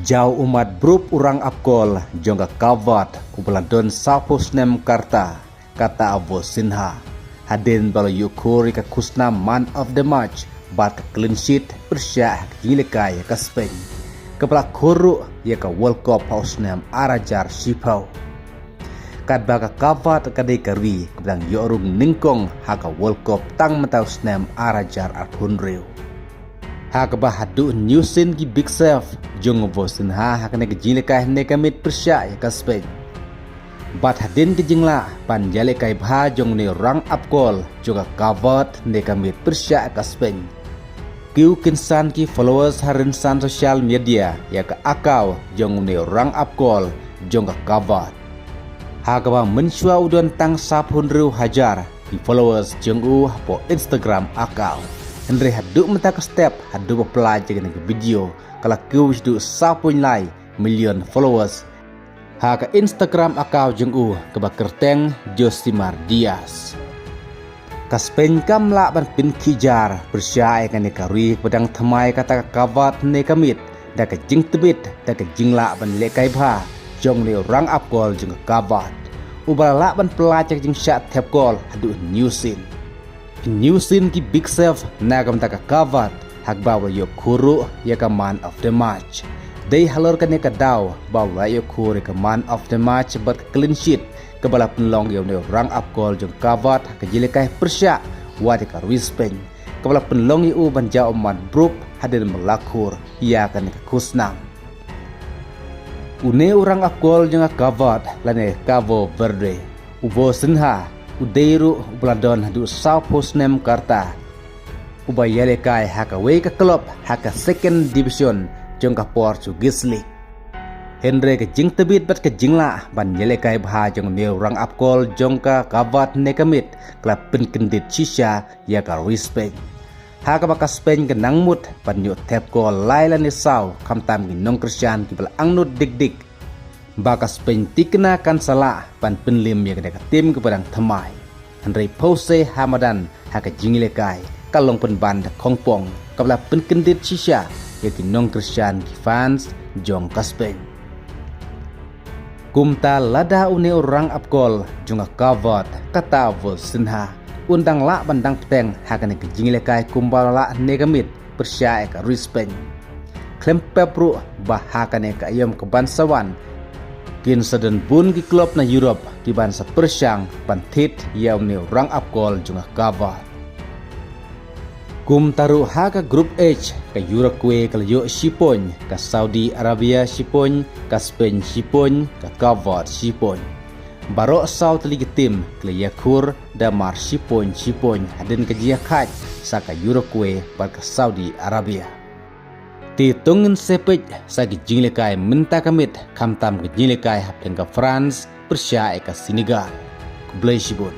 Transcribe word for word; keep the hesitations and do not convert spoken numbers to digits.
Jaw ummat brup u rang ap kol jong ka Kavod uba la don sawphew snem ka rta, kata u Vosinha, hadien ba la ïoh khur ïa ka khusnam Man of the Match bad ka clean sheet pyrshah ha ka jingïalehkai ïa ka Spain, kaba la khur ruh ïa ka World Cup ha u snem ar hajar shiphew. Katba ka Kavod ka dei ka ri kaba dang ïoh rung nyngkong ha ka World Cup tang mynta u snem ar hajar arphew hynriew. Ha kaba haduh hynñiew sien ki big save jong u Vosinha ha kane ka jingïalehkai hynne ka miet pyrshah ïa ka Spain. Bad hadien ka jinglah ban ïalehkai bha jong une u rang ap kol jong ka Kavod hynne ka miet pyrshah ïa ka Spain, ki ïoh kynsan ki followers ha rynsan social media ïa ka account jong une u rang ap kol jong ka Kavod. Ha kaba mynshuwa u don tang sawphew hynriew hajar ki followers jong u hapoh Instagram account, hynrei haduh mynta ka step, haduh ba plie ïa kane ka video, ka la kiew shaduh sawphew lai million followers ha ka Instagram account jong u kaba kyrteng Josimar Diaz. Ka Spain kam lah ban pynkhih jar pyrshah ïa kane ka ri kaba dang thymmai kata ka Kavod hynne ka miet da ka jingtbit da ka jinglah ban lehkai bha jong une u rang ap kol jong ka Kavod, uba la lah ban plie ïa ka jingshah thep kol haduh hynñiew sien. Hynñiew sien ki big save na ka bynta ka Kavod ha kaba u la ïoh khur ruh ïa ka Man of the Match. Dei halor kane ka daw ba u la ïoh khur ïa ka Man of the Match bad ka clean sheet, kaba la pynlong ïa une u rang ap kol jong ka Kavod ha ka jingïalehkai pyrshah wat ïa ka ri Spain, kaba la pynlong ïa u ban jaw ummat brup hadien ba la khur ïa kane ka khusnam. Une u rang ap kol jong ka Kavod lane Cabo Verde, u Vosinha, u dei ruh uba la don haduh sawphew snem ka rta, uba ïalehkai ha kawei ka club ha ka second division jong ka Portuguese League. Hynrei ka jingtbit bad ka jinglah ban ïalehkai bha jong une u rang ap kol jong ka Kavod hynne ka miet ka la pynkyndit shisha ïa ka ri Spain, ha kaba ka Spain ka nang mut ban ïoh thep kol lai lane saw, khamtam ki nongkyrshan kiba la angnud dik dik ba ka Spain thikna kan sa lah ban pynliem ïa kane ka tim kaba dang thymmai. Hynrei phewse ha madan ha ka jingïalehkai ka long pynban da khongpong kaba la pynkyndit shisha ïa ki nongkyrshan, ki fans jong ka Spain. Kumta lada une u rang ap kol jong ka Kavod, kata u Vosinha, un dang lah ban dang bteng ha kane ka jingïalehkai kumba u la lah hynne ka miet pyrshah ïa ka ri Spain, khlem pep ruh ba ha kane ka aïom kaban sa wan kin sa don bun ki club na Europe kiban sa pyrshang ban thied ïa une u rang ap kol jong ka Kavod. Kumta ruh ha ka Group H, ka Uruguay ka la ïoh shi point, ka Saudi Arabia shi point, ka Spain shi point, ka Kavod shi point. Baroh saw tylli ki tim ki la ïakhur da mar shi point shi point hadien ka jingïakhaid sa ka Uruguay bad ka Saudi Arabia. Te to ngin sa peit sa ki jingïalehkai mynta ka miet, khamtam ka jingïalehkai hapdeng ka France pyrshah ïa ka Senegal. Khublei shibun.